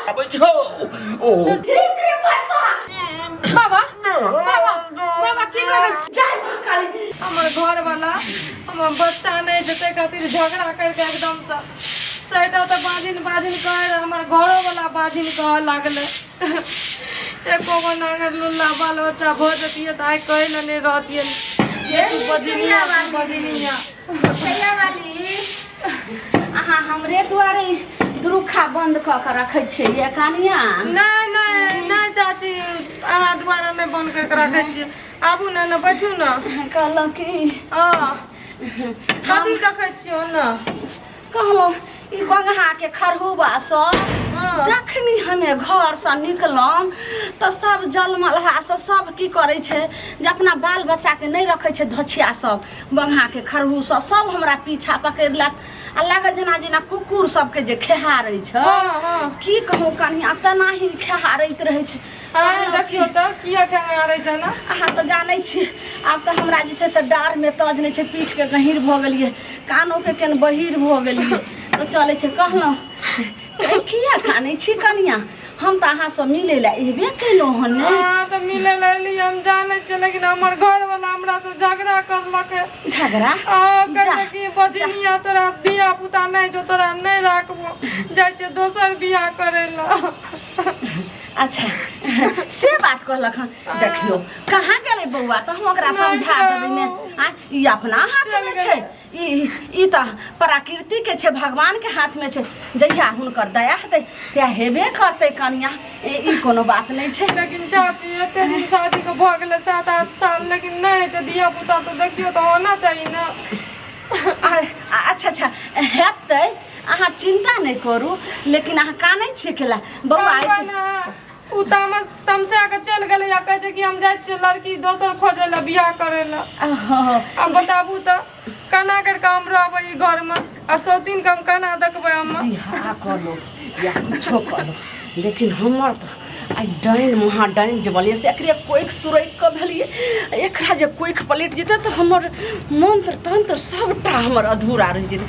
आबै छौ ओ। बाबा, बाबा, बाबा, की भऽ गेल? जय माँ काली। हमर घर वाला हमर बच्चा नहि छै, ताहि खातिर झगड़ा करिके एकदमसँ सैटा तऽ बाजिन बाजिन कहै रहै। हमर घरो वाला बाजिन कहऽ लागलै। एको गो नांगर लुल्ला बाल बच्चा भऽ जतियै तऽ आइ कहै लए नहि रहतियै जे तू बजनिया, तू बजनिया। भैया वाली, अहाँ हमरे दुआरे दुरुखा बंद कऽ के रखै छियै ये कनिया? नहि नहि नहि चाची, अहाँ दुआरे नहि बंद करि कऽ राखै छियै। आबू ने, ने बैठू ने। कहलहुँ कि हँ, कथी देखै छियै ने? कहलहुँ ई बंगहा के खरहुबा सब जखनी हमे घरसँ निकलहुँ तऽ सब जलमलहा से सब की करै छै जे अपना बाल बच्चाके नहि रखै छै। धोछिया सब बंगहाके खरहु सब सब हमरा पीछा पकड़लक आ लागल जेना जेना कुकुर सबके जे खेहारै छै। हँ हँ की कहूँ कनिया, तेनाही खेहारैत रहै छै। अहाँ देखियौ तऽ किया खेहारै छै ने? अहाँ तऽ जानै छियै, आब तऽ हमरा जे छै से डाँड़मे तज नहि छै, पीठके गहीँर भऽ गेलियै, कानोके केन बहीर भऽ गेलियै तऽ चलै छै। कहलहुँ किया कानै छी कनिया? हम तऽ अहाँसँ मिलै लए एबे केलहुँ हन ने। अहाँ तऽ मिलै लए एलियै, हम जानै छियै, लेकिन हमर घरवला हमरा से झगड़ा करलक। झगड़ा? अहाँ कहै कि बजनिया, तोरा धिया पुता नहि छौ, तोरा नहि राखबो, जाइ छियै दोसर बियाह करै लए। अच्छा, से बात कहलक हन? देखियौ कहाँ गेलै बौआ, तऽ हम ओकरा समझा देबै ने। आ ई अपना हाथमे छै? ई ई तऽ प्रकृति के छै, भगवान के हाथ में छै। जहिया हुनकर दया हेतै तहिया हेबे करतै कनिया, ई कोनो बात नहि छै। लेकिन चाची, एते दिन शादी के भऽ गेलै 7-8 साल, लेकिन नहि होइ छै धिया पुता, तऽ देखियौ तऽ होना चाही ने। अच्छा अच्छा, हेतै, अहाँ चिन्ता नहि करू। लेकिन अहाँ कानै छियै केला? बौआ कहबै अयतै। ने, ओ तामस तमसा के चलि गेलै आ कहै छै कि हम जाइ छियै लड़की दोसर खोजै लए, बियाह करै लए। ओहो, आब बताबू तऽ केना करि कऽ हम रहबै ई घरमे आ सौतीन के हम केना देखबै हम? बियाह कऽ लो या कुछो कऽ लो, लेकिन हमर तऽ आइ डाइन महा डाइन जे बोलिए से एकरे कोइख सुरैक कऽ भेलिए। एकरा जे कोइख पलटि जेतै तऽ हमर मंत्र तंत्र सबटा हमर अधूरा रहि जेतै।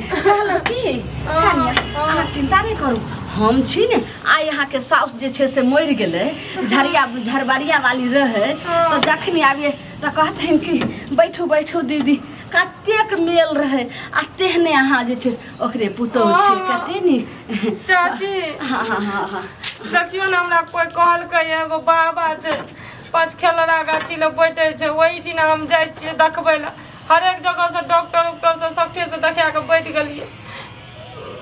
कहलहुँ की कनिया, अहाँ चिन्ता नहि करू, हम छी ने। आइ अहाँके साउस जे छै से मरि गेलै, झरिया झरबरिया वाली रहै, तऽ जखनी आबियै तऽ कहथिन कि बैठू बैठू दीदी। कतेक मेल रहै आ तेहने अहाँ जे छै ओकरे पुतोहु छियै, कते नीक। चाची। हँ हँ हँ हँ देखियौ ने, हमरा कोइ कहलकै एगो बाबा छै, पाँच खेलरा गाछी लग बैठे छै, ओहिठिना हम जाइ छियै देखबै लए। हरेक जगहसँ डॉक्टर उक्टरसँ सबठेसँ देखा कऽ बैठ गेलियै,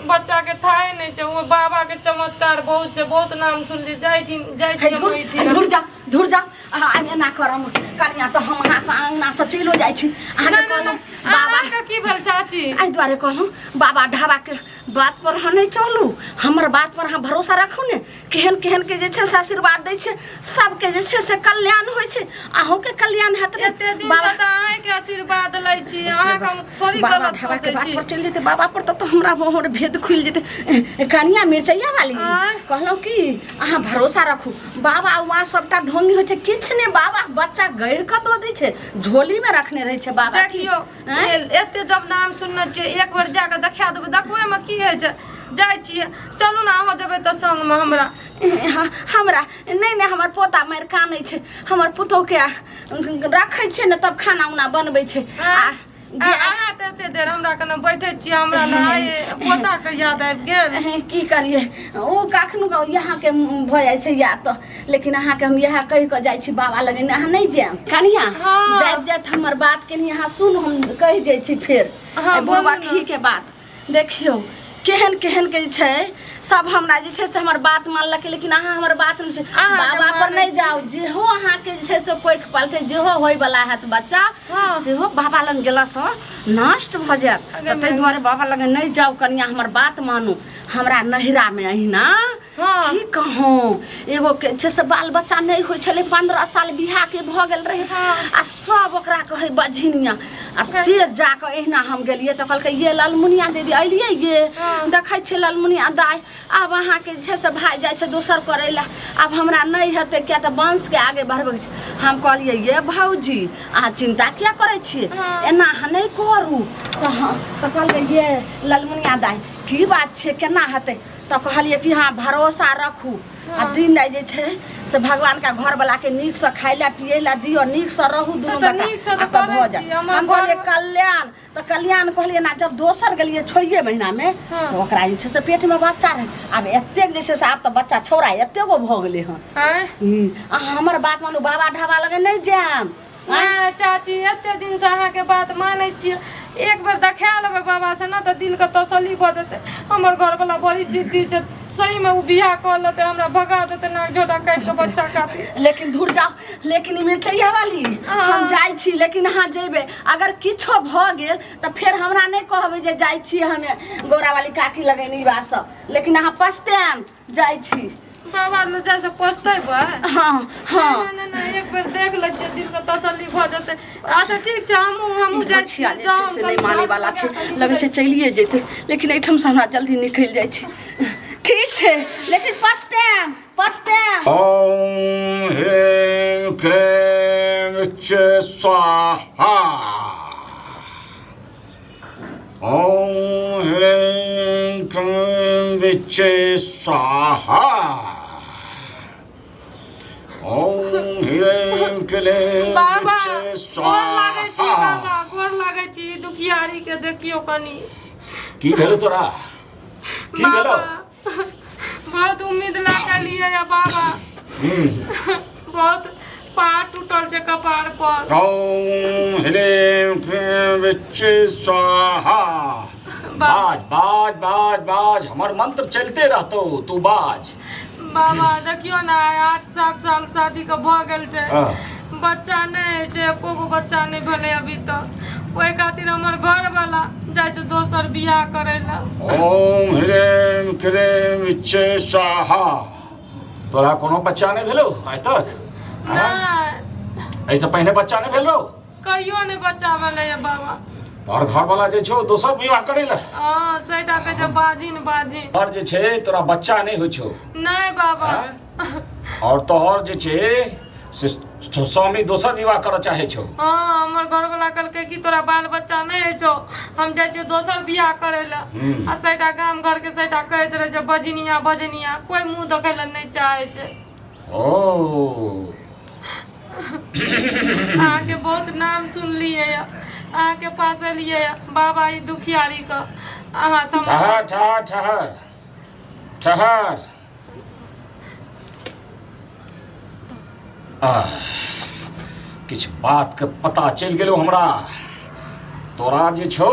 बच्चाके थाहे नहि छै। ओ बाबाके चमत्कार बहुत छै, बहुत नाम सुनलियै। जाइ छी, जाइ हे छी हम धुर ओहिठिना। धुर जा, धुर जा। अहाँ आइ एना करम कनिया, तऽ हम अहाँसँ अङ्गनासँ चलिओ जाइ छी। अहाँके नहि, नहि, कहलहुँ नहि, बाबा अहाँके की भेल चाची? एहि दुआरे कहलहुँ, बाबा ढाबाके बात पर अहाँ नहि चलू, हमर बात पर अहाँ भरोसा राखू ने। केहन केहन के जे छै से आशीर्वाद दै छै, सबके जे छै से कल्याण होइ छै, अहूँके कल्याण हैत ने। एते दिन बाबा से तऽ अहाँके आशीर्वाद लै छी, अहाँके हम थोड़ी बाबा गलत ढाबा के सोचै बात छी। पर चलि जेतै बाबा पर तऽ हमरा हमर भेद खुलि जेतै। कनिया मिरचैया वाली, आँय? कहलहुँ कि अहाँ भरोसा रखू, बाबा उबा सबटा ढोंगी होइ छै, किछु नहि। बाबा बच्चा गड़ि कऽ दऽ दै छै, झोलीमे रखने रहै छै बाबा की। देखियौ, आँय? एते जब नाम सुनने छियै, एक बेर जाकऽ देखा देबै। देखबै की होइ छै? जाइ छियै, चलू ने, अहाँ जेबै तऽ संगमे हमरा। हाँ, हमरा नहि नहि, हमर पोता मारि कानै छै। हमर पुतोहके रखै छियै ने, तब खाना उना बनबै छै आ अहाँ तऽ एते देर हमरा कने बैठे छियै, हमरा ने आइ पोताके याद आबि गेल। की करियै, ओ कखनो कऽ यहाँके भऽ जाइ छै याद तऽ। लेकिन अहाँके हम इएह कहि कऽ जाइ छी, बाबा लग अहाँ नहि जायब कनिया। जाइत जाइत हमर बात कनि अहाँ सुन, हम कहि जाइ छी फेर। हँ, एहि बुढ़बा बोलू ने। के बात देखियौ, केहन केहन के छै सब हमरा जे छै से हमर बात मानलक, लेकिन अहाँ हमर बात नहि छै। अहाँके बाबा पर मानै नहि जाउ। जेहो अहाँके जे छै से कोइख पलटै, जेहो होय वाला हैत बच्चा, सेहो बाबा लग गेलासँ नष्ट भऽ जायत। अगे तऽ ताहि दुआरे बाबा लग नहि जाउ कनिया, हमर बात मानू। हमरा नैहरामे अहिना की कहूँ, एगो के छै से बाल बच्चा नहि होइ छलै, 15 साल बियाहके भऽ गेल रहै आ सब ओकरा कहै बझिनिया। आ से जाकऽ एहिना हम गेलियै तऽ कहलकै, ये ललमुनिया दीदी अयलियै ये? देखै छियै ललमुनिया दाइ, आब अहाँके जे छै से भाय जाइ छै दोसर करै लए, आब हमरा नहि हेतै, किया तऽ वंशके आगे बढ़बैके छै। हम कहलियै, ये भौजी, अहाँ चिन्ता किया करै छियै? एना अहाँ नहि करू। तऽ हँ, तऽ कहलकै, ये ललमुनिया दाइ, की बात छै केना हेतै तऽ कहलियै कि हँ भरोसा रखू आ दिन राति जे छै से भगवानके घरवलाके नीकसँ खाय लए पियै लए दियौ नीकसँ रहू दुनू तऽ गोटा नीकसँ तऽ आ तऽ करै भऽ छी, जायत हमर हम कहलियै घर- कल्याण तऽ कल्याण कहलियै ना जब दोसर गेलियै छओए महीनामे तऽ ओकरा जे छै से पेटमे बच्चा रहै आब एतेक जे छै से आब तऽ बच्चा छौड़ा एतेक गो भऽ गेलै हन आँय अहाँ हमर बात मानू बाबा ढाबा लगे नहि जायब नहि चाची एते दिनसँ अहाँके बात मानै छियै एक बेर देखा लेबै बाबा से ने तऽ दिलके तसल्ली भऽ जेतै हमर घरवला बड़ी जिद्दी छै सहीमे ओ बियाह कऽ लेतै हमरा भगा देतै नाक झोटा काटि कऽ बच्चा खातिर लेकिन धुर जाओ लेकिन ई मिरचैया वाली हम जाइ छी लेकिन अहाँ जेबै अगर किछो भऽ गेल तऽ फेर हमरा नहि कहबै जे जाइ छी हमे गौरा वाली काकी लगेनी बात सब लेकिन अहाँ पछतायब जाइ छी बाबा लग जाइ से पछतेबै हँ हँ नहि नहि नहि एक बेर देख लै छियै दिलके तसल्ली भऽ जेतै अच्छा ठीक छै हमहूँ हमहूँ जाइ छिया छियै जे छै से नहि मानै वाला छै लगै छै चलिए जेतै लेकिन एहिठामसँ हमरा जल्दी निकलि जाइ छै ठीक छै लेकिन पछतायब पछतायब ओम ह्रीं क्लीं च स्वाहा ओम ह्रीं क्लीं विचे स्वाहा ओम ह्रीं क्लीं बाबा विचे गोर लागै छी स्वाहा बाबा गोर लागै छी दुखियारी के देखियौ कनी की भेलो तोरा की भेलो बाबा बहुत उम्मीद लए के लिए या बाबा बहुत पहाड़ टूटल छै कपार पर ओम ह्रीं क्लीं विच्चे स्वाहा बाज बाज बाज बाज हमर मंत्र चलते रहतो तू बाज बाबा देखियौ ने आइ 8-7 साल शादी के भऽ गेल छै हाँ। बच्चा नहि होइ छै एको गो बच्चा नहि भेलै अभी तक ओहि खातिर हमर घरवाला जाइ छै दोसर बियाह करै लए ओम ह्रीं क्लीं विच्चे स्वाहा तोरा कोनो बच्चा नहि भेलौ आइ तक आँय? नहि एहिसँ पहिने बच्चा नहि भेल रहौ कहियो नहि बच्चा भेलै बाबा तोहर घरवाला जे छौ दोसर विवाह करै लए हँ सैटा कहै छै बाजिन बाजिन और जे छै तोरा बच्चा नहि होइ छौ नहि बाबा आँय? और तोहर जे छै से स्वामी दोसर विवाह करऽ चाहै छौ हँ हमर घरवला कहलकै कि तोरा बाल बच्चा नहि होइ छौ हम जाइ छियौ दोसर बियाह करै लए आ सैटा गाम घरके सैटा कहैत रहै छै बजनिया बजनिया कोइ मुँह देखै लए नहि चाहै छै ओ अहाँके बहुत नाम सुनलियै अहाँके पास एलियै बाबा ई दुखियारीके अहाँ सब ठहर ठहर ठहर ठहर आह, किछु बातके पता चलि गेलो हमरा तोरा जे छौ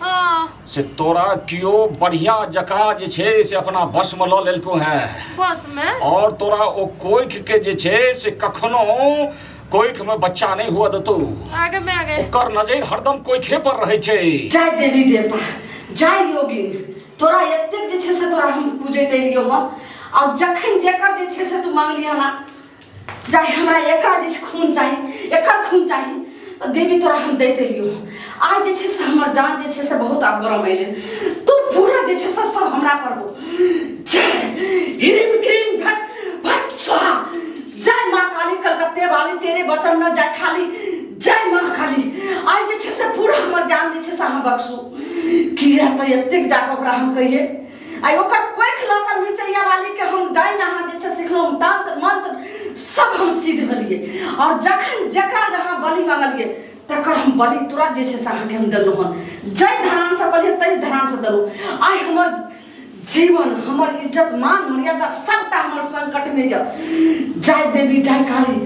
हँ से तोरा केओ बढ़िया जकाँ जे छै से अपना वशमे लऽ लेलको हैं बस में और तोरा ओ कोइख के जे छै से कखनो कोइख में बच्चा नहीं हुआ देतौ आगे में आगे ओकर नजर हरदम कोइखे पर रहै छै जय देवी देवता जय योगिन तोरा एतेक जे छै से तोरा हम पूजैत एलियौ हन आओर जखन जेकर जे छै से तू मांगलियै हन चाहे हमरा एकरा जे छै खून चाही एकर खून चाही तऽ देवी तोरा हम दैत एलियौ हन आइ जे छै से हमर जान जे छै से बहुत आब गरम एलै तू पूरा जे छै से सब हमरा पर हो जय ह्रीम क्रीम भट भट स्वाहा जय माँ काली कलकत्ते वाली तेरे वचन न जाय खाली जय माँ काली आइ जे छै से पूरा हमर जान जे छै से अहाँ बख्शू किया तऽ एतेक जाकऽ ओकरा हम कहियै आइ ओकर कोखि लऽ कऽ मिरचैया वालीके हम डाइन अहाँ जे छै सिखलहुँ तंत्र मंत्र सब हम सीख गेलियै आओर जखन जकरा जहाँ बलि मांगलियै तकर हम बलि तुरंत जे छै से अहाँके हम देलहुँ हन जाहि धरानसँ कहलियै ताहि धरानसँ देलहुँ आइ हमर जीवन हमर इज्जत मान मर्यादा सबटा हमर संकटमे यऽ जय देवी जय काली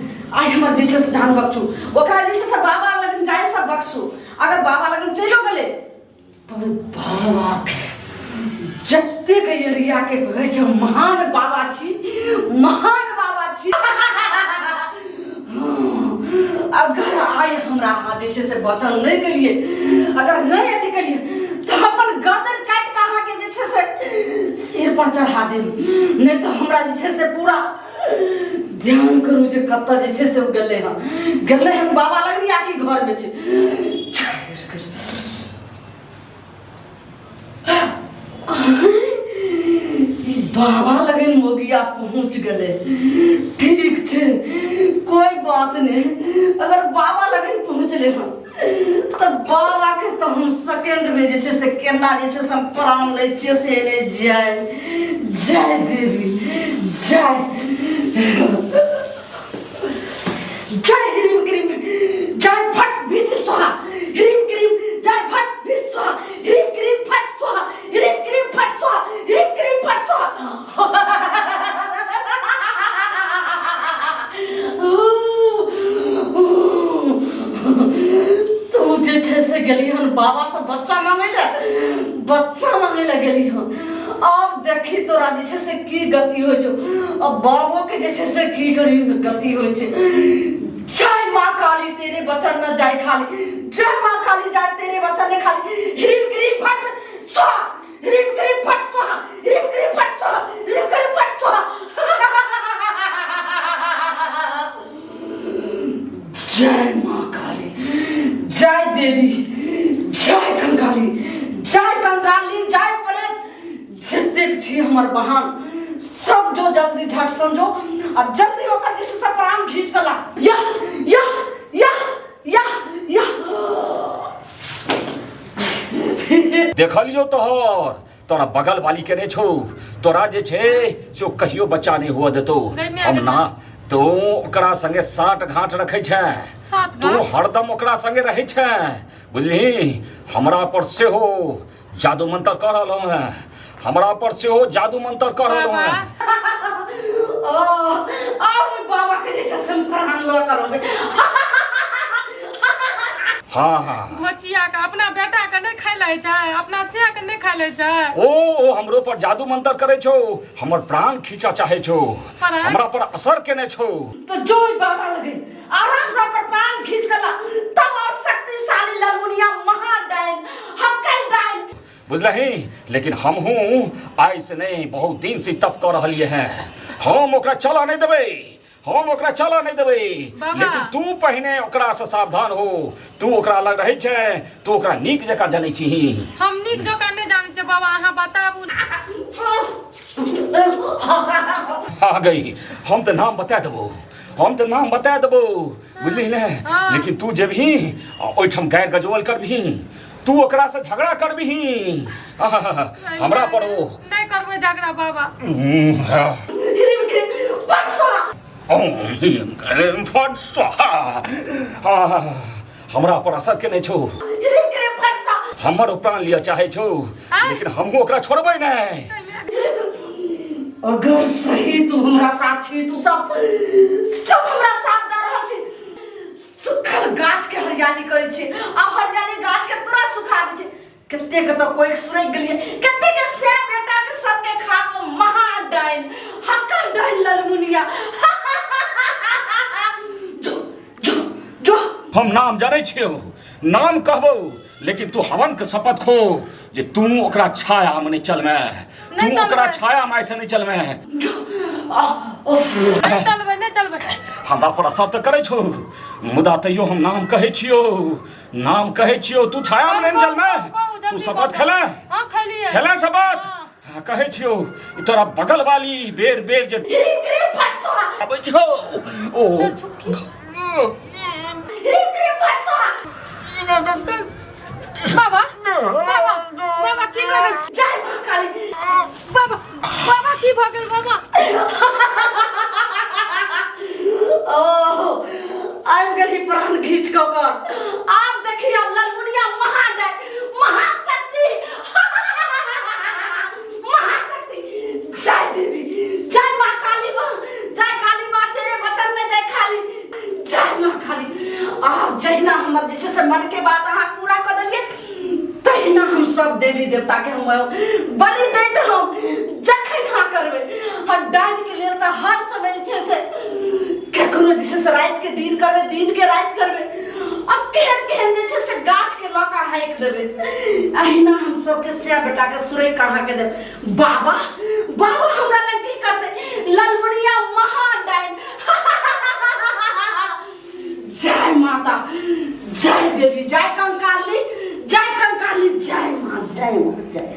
आइ हमर जे छै से जान बख्शू ओकरा जे छै से बाबा लगन जाय से बख्शू अगर बाबा लगन चलियो गेलै तऽ बाबाके जतेक एरियाके कहै छै महान बाबा छी महान बाबा छी अगर आइ हमरा अहाँ जे छै से वचन नहि केलियै अगर नहि अथी केलियै तऽ अपन गर्दन काटि कऽ अहाँके जे छै से सिर पर चढ़ा देब नहि तऽ हमरा जे छै से पूरा ध्यान करू जे कतऽ जे छै से ओ गेलै हन गेलै हन बाबा लग या कि घरमे छै ई बाबा लगन मोगिया पहुंच गए ठीक छै कोई बात नहीं अगर बाबा लगन पहुंचले हन तऽ बाबाके तऽ हम सेकेंडमे जे छै से केना जे छै से हम प्राण लै छियै से नहि। जय जय देवी, जय जय ह्रीम क्रीम जय फट भीत स्वाहा, ह्रीम क्रीम जय फट भीत स्वाहा, ह्रीम क्रीम फट स्वाहा, ह्रीम क्रीम फट स्वाहा, ह्रीम क्रीम फट स्वाहा। तू जे छै से गेली हन बाबा से बच्चा मांगे ले, बच्चा मांगे ले गेली हन। आब देखी तोरा जे छै से की गति होइ छौ, अब बाबो के जे छै से की करी गति होइ छै। जय माँ काली तेरे बचन न जाय खाली, जय माँ काली जाय तेरे बचन न खाली। ह्रीम क्रीम फट स्वाहा, ह्रीम क्रीम फट स्वाहा, ह्रीम क्रीम फट स्वाहा, ह्रीम क्रीम फट स्वाहा। जय माँ काली, जय देवी, जय कंकाली, जय कंकाली, जय प्रेत जतेक छी हमर बहन सब, जो जल्दी झट समझो आ जल्दी ओकर जे छै से प्राण खींच के ला। या या या या या। देखलियो तोहर तोरा बगल वाली के नहि छौ, तोरा जे छै से ओ कहियो बच्चा नहि हुअ देतौ। गै हम माय। ना तू ओकरा संगे साठ घाट रखै छै, सात तू घाट? हरदम ओकरा संगे रहै छै, बुझलिही? हमरा पर सेहो जादू मंत्र कऽ रहलहुँ हेँ, हमरा पर सेहो जादू मंत्र कऽ रहलहुँ बाबा हेँ। ओ आब ओहि बाबा के जे छै से हम प्राण लऽ कऽ रहबै। हाँ हाँ। घोचिया के अपना बेटा के नहि खाइ लै छै, अपना से के नहि खाइ लै छै। ओ हमरो पर जादू मंत्र करै छौ, हमर प्राण खींचऽ चाहै छौ। प्राण? हमरा पर असर केने छौ। तऽ जो ओहि बाबा लगे आराम से ओकर प्राण खींच के ला, तब और शक्तिशाली ललमुनिया महाडाइन हक्कल डाइन। बुझलही? लेकिन हमहूँ आइ से नहीं, बहुत दिन से तप कऽ रहलियै हैं। हम ओकरा चलऽ नहि देबै, हम ओकरा चलऽ नहि देबै। बाबा। लेकिन तू पहिने ओकरा से सावधान हो। तू ओकरा लग रहै छै, तू ओकरा नीक जकाँ जनै छीही। हम नीक जकाँ नहि जानै छियै बाबा, अहाँ बताबू। आ गई, हम तऽ नाम बता देबो, हम तऽ नाम बता देबो, बुझलिही ने? हाँ। लेकिन तू जेबही आ ओहिठाम गारि गजोल करबिही, तू ओकरा से झगड़ा करबिही। आहा, हमरा पर ओ नहि करबै झगड़ा बाबा। हाँ। ह्रीम क्रीम फट स्वाहा। ओम ह्रीं क्रीं फट स्वाहा। आहा, हमरा पर असर केने छौ। ह्रीम क्रीम फट स्वाहा। हमर ओ प्राण लिअ चाहै छौ। आँय? लेकिन हमहूँ ओकरा छोड़बै नहि। अगर सही तू हमरा साथ छी, तू सब सब हमरा साथ दऽ रहल छी, सुखल गाछ के हरियाली करै छी आ हरियाली गाछ के तुरंत सुखा दै छी। कते के तऽ कोइ सुरक गेलियै, कते के से बेटा के सबके खा के महा डाइन हक्कल डाइन ललमुनिया। जो जो जो। हम नाम जानै छियौ, नाम कहबौ, लेकिन तू हवन के शपथ खो जे तू ओकरा छाया में नहीं चलमे। नहि तू ओकरा चलबै। छाया में ऐसे नहीं चलमे। आ, उफ। नहि चलबै, नहि चलबै। हमरा पर असर तऽ करै छौ, मुदा तैयो हम नाम कहै छियौ, नाम कहै छियौ, तू छाया में नहीं चलमे। कहू, तू जल्दी शपथ कहू। खेले? हाँ, खेलियै। खेले शपथ? हाँ। हाँ, कहै छियौ, ई तोरा बगल वाली बेर बेर जे ह्रीम क्रीम फट स्वाहा। आबै छौ ओ। छुक्की। ह्रीम क्रीम फट स्वाहा। बाबा, बाबा, बाबा, की भऽ गेल? जय माँ काली। बाबा, बाबा, की भऽ गेल बाबा? ओ आबि गेली प्राण घीच कऽ कर। आब देखी, आब ललमुनिया महाडाइन महाशक्ति महाशक्ति। जय देवी, जय माँ काली माँ, जय काली माँ तेरे वचन में जय खाली, जय माँ काली। आब जहिना हमर जे छै से मन के बात अहाँ पूरा कऽ देलियै, तहिना हम सब देवी देवता के हम बलि दैत रहब जखन अहाँ करबै। आ डाइन के लेल तऽ हर समय जे छै से केकरो जे छै से राति के दिन करबै, दिन के राति करबै, आ केहन केहन जे छै से गाछ के लऽ कऽ हाँकि देबै। अहिना हम सबके से बेटा के सुरैक अहाँके देब। बाबा, बाबा हमरा लग की करतै? ललमुनिया।